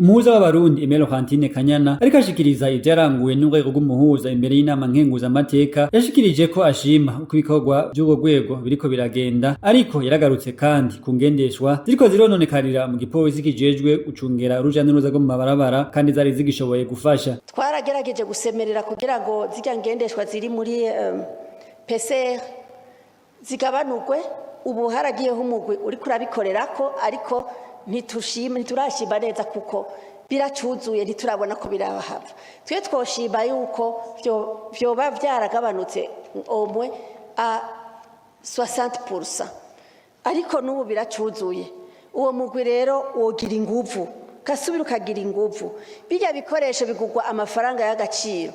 Umuhuza w'Abarundi Aimée Laurentine Kanyana ariko ashikiriza ivyaranguwe n'urwego rw'umuhuza imbere y'inama nkenguzamateka, yashikirije ko ashima uko ibikorwa vy'urwo rwego biriko biragenda, ariko yaragarutse kandi ku ngendeshwa ziriko zirononekarira mu gipolisi kijejwe gucungera uruja n'uruza rwo mu mabarabara kandi zari zigishoboye gufasha. Twaragerageje gusemerera kugira ngo zirya ngendeshwa ziri muri PCR zigabanurwe. Ubu haragiyeho umugwi uriko urabikorerako, ariko ntitushima, ntiturashima neza kuko biracuzuye, ntiturabona ko birahava. Twe twoshima yuko vyoba vyaragabanutse au moins à 60%, ariko n'ubu biracuzuye. Uwo mugwi rero wogira inguvu, kasubira ukagira inguvu. Birya bikoresho bigurwa amafaranga y'agaciro,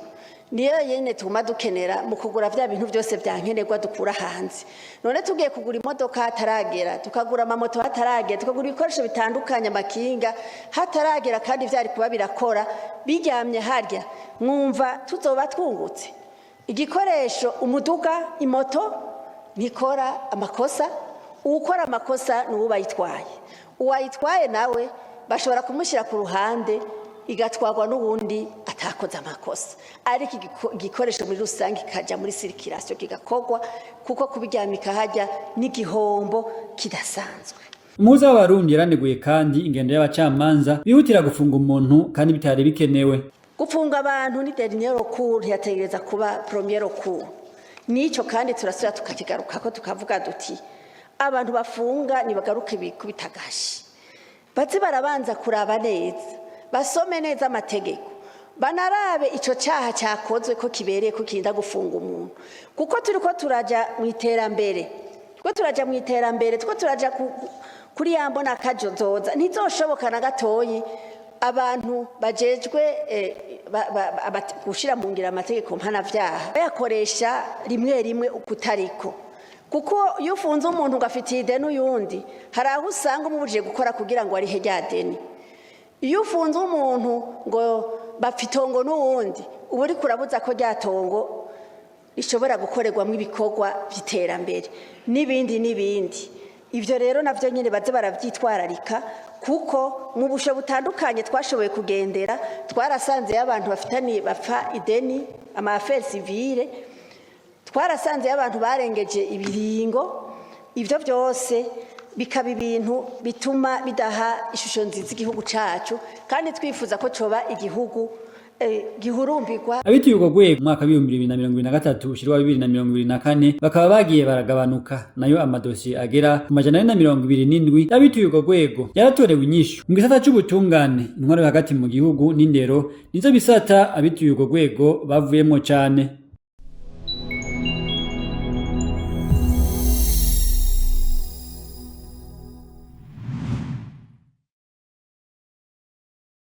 niyo nyene tuguma dukenera mu kugura vya bintu vyose vya nkenerwa dukura hanze. None tugiye kugura imodoka hataragera, tukagura amamoto hataragera, tukagura ibikoresho bitandukanye, amakinga hataragera, kandi vyari kuba birakora biryamye harya, mwumva tuzoba twungutse? Igikoresho, umuduga, imoto ntikora amakosa. Uwukora amakosa ni uwo bayitwaye. Uwayitwaye nawe bashobora kumushyira ku ruhande, igatwarwa n'uwundi atakoze amakosa, ariko igikoresho muri rusange kikajya muri circulation, kigakorwa, kuko kubiryamika hajya n'igihombo kidasanzwe. Umuhuza w'Abarundi yaraneguye kandi ingendo y'abacamanza bihutira gufunga umuntu kandi bitari bikenewe. Gufunga abantu ni dernier recours, ntiyategereza kuba premier recours. N'icyo kandi turasubira tukakigarukako, tukavuga duti abantu bafunga nibagaruke bikubita agashi, baze barabanza kuraba neza, basome neza amategeko, banarabe ico cyaha cyakozwe ko kibereye ko kirinda gufunga umuntu, kuko turiko turaja mu iterambere, turiko turaja mu iterambere, turiko turaja kuri ya mbona kazoza. Ntizoshoboka na gatoyi abantu bajejwe gushira mu ngiro amategeko mpanavyaha bayakoresha rimwe rimwe ukutariko, kuko iyo ufunze umuntu ngo afitiye ideni uyundi, hari aho usanga umubujije gukora kugira ngo arihe rya deni. Iyo ufunze umuntu ngo bapfa itongo n'uwundi, uba uriko urabuza ko rya tongo rishobora gukorerwamo ibikorwa by'iterambere n'ibindi n'ibindi. Ibyo rero navyo nyine baze baravyitwararika, kuko mu busho butandukanye twashoboye kugendera twarasanzeyo abantu bafitaniye, bapfa ideni, ama affaires civiles, twarasanzeyo abantu barengeje ibiringo. Ibyo byose bikaba ibintu bituma bidaha ishusho nziza igihugu cacu, kandi twifuza ko coba igihugu gihurumbirwa. Abituye urwo rwego mu mwaka w'2023 ushirwa 2024 bakaba bagiye baragabanuka. Nayo amadosiye agera ku 427 y'abituye urwo rwego yaratorewe inyishu. Mu gisata c'ubutungane, intwaro yo hagati mu gihugu n'indero nizo bisata abituye urwo rwego bavuyemwo cane.